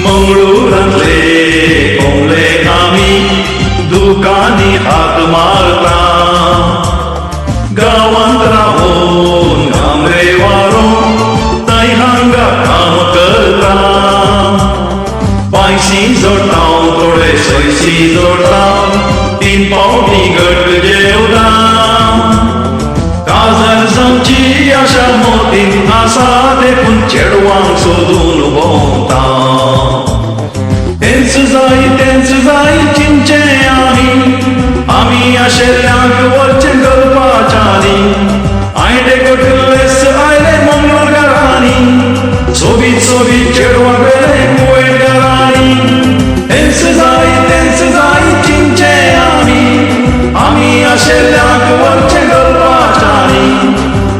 मंगळूरांतले कोंबले आमी दुकानी हात मारता, गांवांत रावून घामरे वारोन थंय हांगा काम करता. पांयशी जोडटा थोडे सयशी जोडटा, तीन पावटी घट जेवता. काजार जावची आशा मोतीन आसा, देखून चेडवांक सोदून भोंवता. तेंच जाय तेंच जाय चिंचे आमी, आमी आशिल्ल्यांक वचचें करपाच्यानी. आयडे कटलेस आयले मंगळूरकारांनी, सोबीत सोबीत चेडवां वेले कुवेटकारांनी. तेंच जाय चिंचे आमी, आमी आशिल्ल्यांक वचचें करपाच्यानी.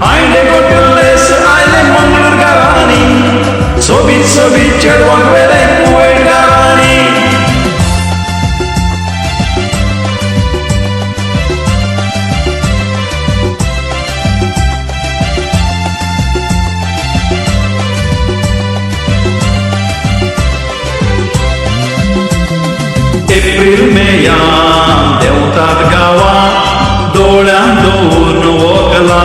आयडे कटलेस आयले मंगळूरकारांनी, सोबीत सोबीत चेडवां वेले कुवेटकारांनी. एप्रिल मेयान देंवतात गांवांत, दोळ्यांत दवरून वकला.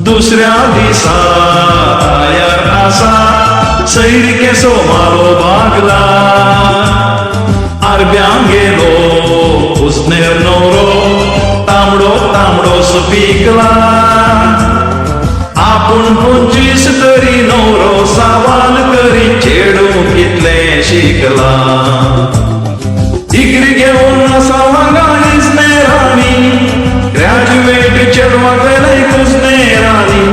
दुसऱ्या दिसा तयार आसा, सैरकेसो मारो भागला. आरब्यांक गेलो कुजनेर न्हवरो, तांबडो तांबडो सुपिकला. आपूण 25 तरी न्हवरो सवाल करी, चेडूं कितलें शिकला. डिग्री घेवन आसा हांगा इजनेरांनी, ग्रॅज्युएट चेडवाक वेले कुजनेरांनी.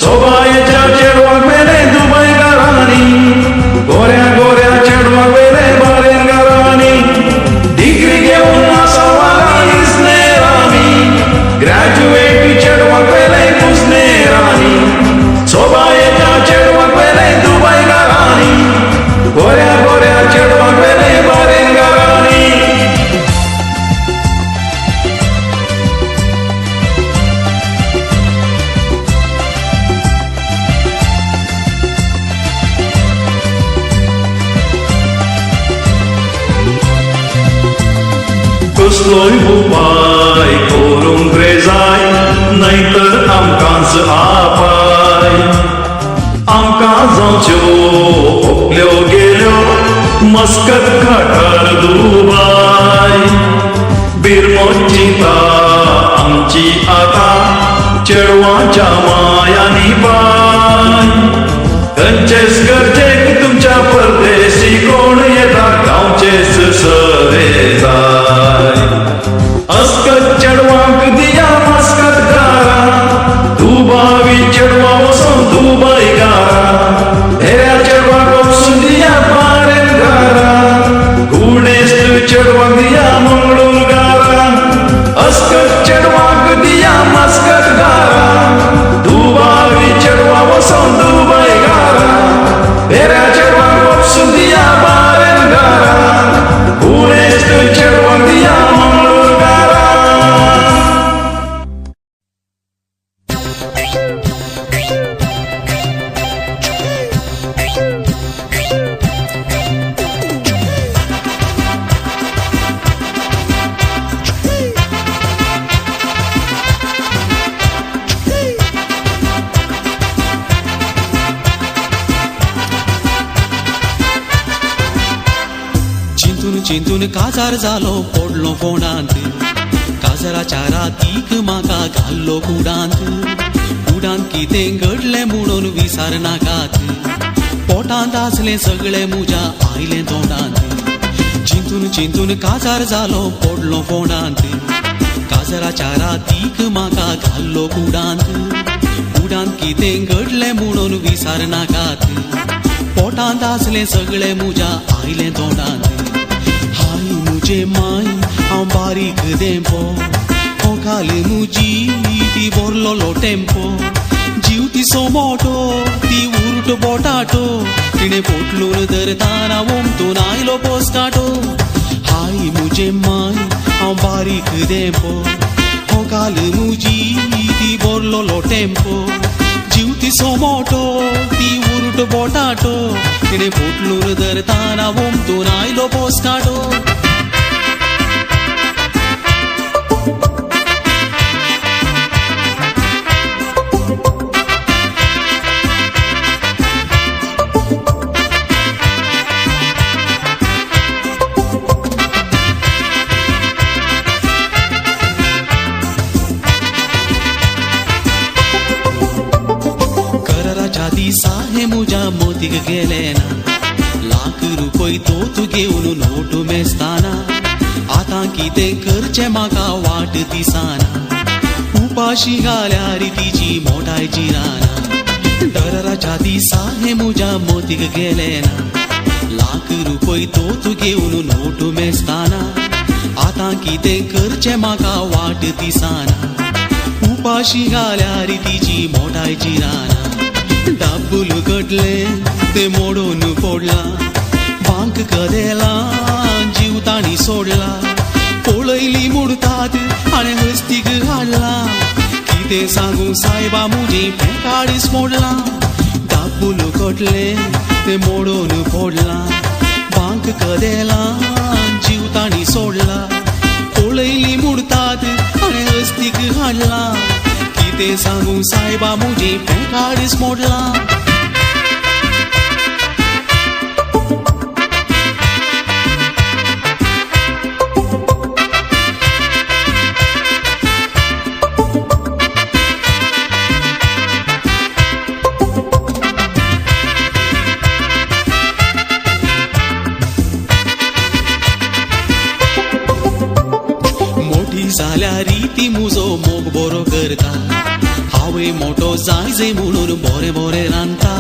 सोबायेच्या चेडवाक वेले दुबयकारांनी, गोऱ्या गोऱ्या चेडवाक वेले बारेनकारांनी. डिग्री घेवन आसा हांगा इजनेरांनी, ग्रॅज्युएट चेडवाक वेले कुजनेरांनी. सोबायेच्या चेडवाक वेले दुबयकारांनी, गोऱ्या गोऱ्या चेडवाक वेले बारेनकारांनी. कसलोय उपाय करूंक रे जाय, न्हय तर आमकांच आपाय. आमकां जावच्यो होकल्यो गेल्यो मस्कत घाटार दुबाय. बिरमो चिंता आमची आतां चेडवांच्या मायांनी बाय. खंयचेच गरजेक तुमच्या परदेशी कोण येता, गांवचेच सरे जाय. अस्कत चेडवांक दिया मस्कत गारा, दुबावी चेडवां वचोन दुबय गारा. हेऱ्या चेडवांक वचून दिया बारेन गारा, गुणेस्त चेडवांक दिया मंगळूर गारा. अस्कत चेडवांक दिया मस्कत गारा, दुबावी चेडवां वचोन दुबय गारा. हेऱ्या चेडवांक वचून दिया बारेन गारा, गुणेस्त चेडवांक दिया मंगळूर गारा. चिंतून चिंतून काजार जालो पडलो फोंडांत, काजराच्या रातीक म्हाका घाल्लो कुडांत. कुडांत कितें घडलें म्हणून विसार नाकात, पोटांत आसलें सगळें म्हज्या आयलें तोंडांत. चिंतून चिंतून काजार जालो पडलो फोंडांत, काजराच्या रातीक म्हाका घाल्लो कुडांत. कुडांत कितें घडलें म्हणून विसार नाकात, पोटांत आसलें सगळें म्हज्या आयलें तोंडांत. हाय मुजे माय हांव बारीक देंपो, होकाल मुजी ती भरलोलो टेम्पो, जीव तिसो मोटो ती उर्ट बोटाटो, तिणें पोटलून धरताना ओमतून आयलो पोस्काटो. हाय मुजे माय हांव बारीक देंपो, होकाल मुजी ती भरलोलो टेम्पो, जीव तिसो मोटो ती उर्ट बोटाटो, तिणें पोटलून धरताना ओमतून आयलो पोस्काटो. कराराच्या दिसा हे मुज्या मोतीक गेले ना, लाख रुपय तो तूं घेवन नोट मेजताना, आतां कितें करचें म्हाका वाट दिसना, उपाशी घाल्यार तिची मोटाय जिराना. दराराच्या दिसा हे मुज्या मोतीक गेले ना, लाख रुपय तो तूं घेवन नोट मेजताना, आतां कितें करचें म्हाका वाट दिसना, उपाशी घाल्यार तिची मोटाय जिराना. दाबूल घडलें तें मोडून पडलां, बांक कदेलां जीव तांणी सोडला, पळयली मुडतात आनी हस्तीक हाडला, कितें सांगू सायबा मुजी पेकाडीस मोडलां. दाबूल घडलें तें मोडून पडलां, बांक कदेलां जीव तांणी सोडला, पळयली मुडतात आनी हस्तीक हाडला, कितें सांगू सायबा मुजी पेकाडीस मोडलां. मोठी जाल्यार ती मुजो मोग बरो करता, हांवें मोटो जाय जाय म्हणून बरें बरें रांदता,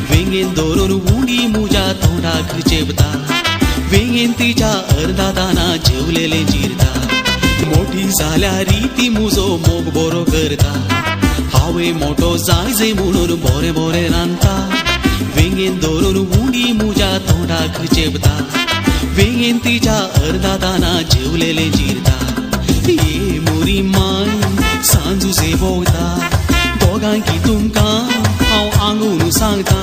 वेंगेन धरून उंडी मुज्या तोंडाक चेपता, वेंगेन तिच्या अर्दा दाना जेवलेलें जिरता. मोठी जाल्यार ती मुजो मोग बरो करता, हांवें मोटो जाय जाय म्हणून बरें बरें रांदता, वेंगेन धरून उंडी मुज्या तोंडाक चेपता, वेंगेन तिच्या अर्दा दाना जेवलेलें जिरता. ये मोरी माय सांजुसे भोंवता, दोगांकी तुमकां हांव आंगून सांगता,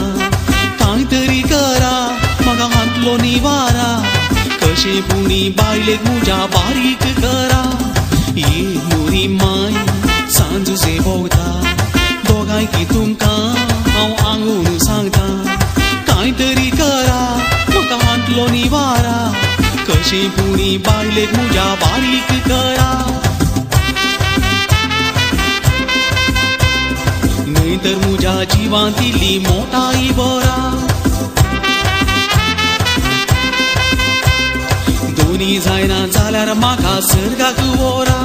कांय तरी करा म्हाका हांतलो निवारा, कशें पुणी बायलेक मुज्या बारीक करा. ये मोरी माय सांजुसे भोंवता, दोगांकी तुमकां हांव आंगून सांगता, कांय तरी करा म्हाका हांतलो निवारा, कशें पुणी बायलेक मुज्या बारीक करा. न्हय तर मुज्या जिवांत इल्ली मोटाय बरा, दोनी जायना जाल्यार म्हाका सर्गाक व्हरा.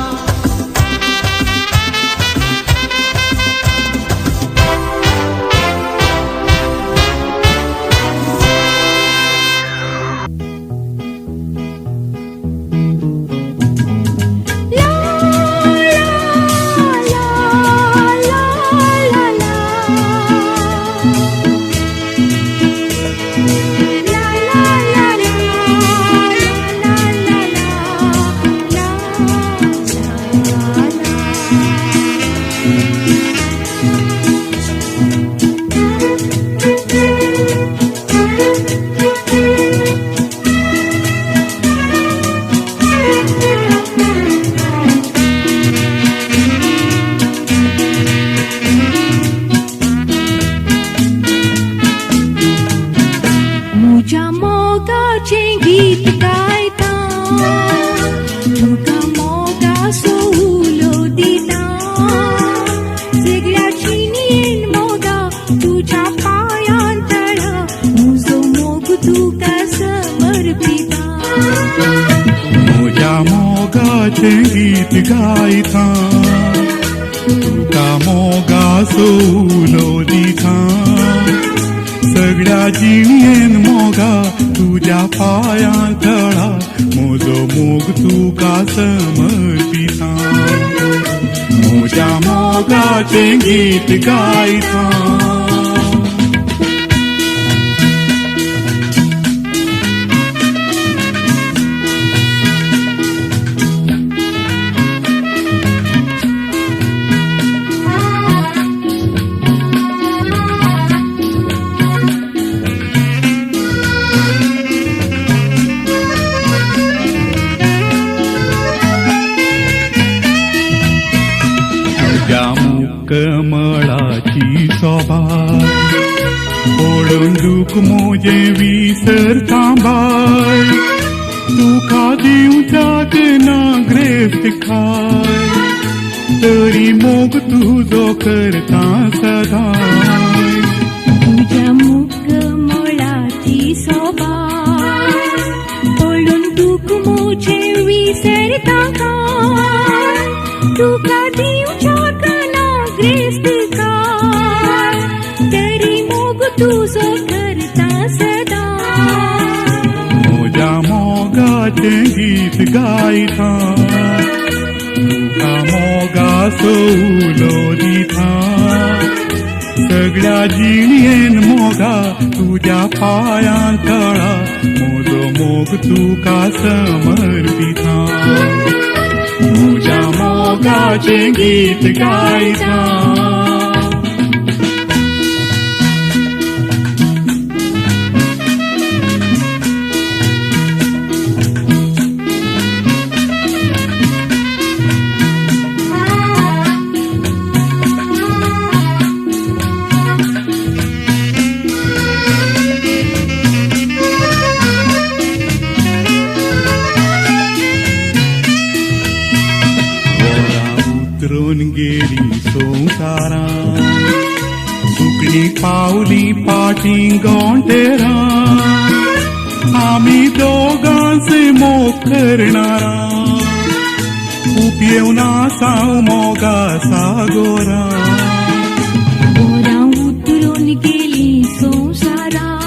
गीत गायता तुका मोगाचो उलो दिता, सगळ्या जिणेन मोगा तुज्या पांयां तळा म्हजो मोग तुका समर्पिता. म्हज्या मोगाचें गीत गायता. तुज्या मुकमळाची सोबाय पळोवन दूख म्हजें विसरता बाय. तुका दिवच्याक ना ग्रेस्त खाय, तरी मोग तुजो करता सदांय. तुज्या मुखमळाची सोबाय पळोवन दूख म्हजें विसरता काय, तुका दिवच्याक ना ग्रेस्त काय, तरी मोग तुजो करता सदा. म्हज्या मोगाचें गीत गायता, तुका मोगाचो उलो दिता. सगळ्या जिणेन मोगा तुज्या पांयां तळा म्हजो मोग तुका समर्पिता. म्हज्या मोगाचें गीत गायता. वरां उतरून गेली संवसारां, सुकणीं पावली पाटी गोंटेरां. आमी दोगांच मोग करणारां, उपयेवन आसा मोगा सागोरां. वरां उतरून गेली संवसारां,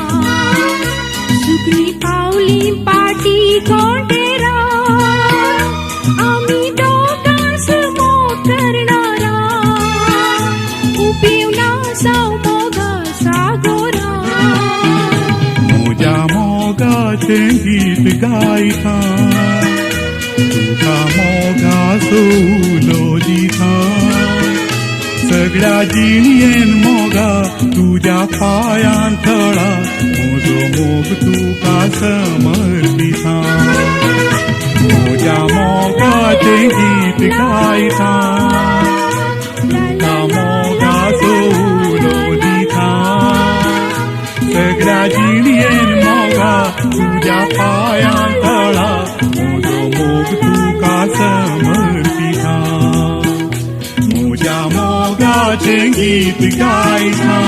सुकणीं पावली पाटी गोंटेरा, आमी दोगांच मोग करणारा, उपेव नासा मोगा सागोरा. म्हज्या मोगाचें गीत गायता, तुका मोगाचो उलो दिता. सगळ्या जिणेन मोगा तुज्या पांयां तळा म्हजो मोग तुका समर्पिता. म्हज्या मोगाचें गीत गायता, तुका मोगाचो उलो दिता. सगळ्या जिणेन मोगा तुज्या पांयां तळा म्हजो मोग तुका समर्पिता. म्हज्या मोगाचें गीत गायता.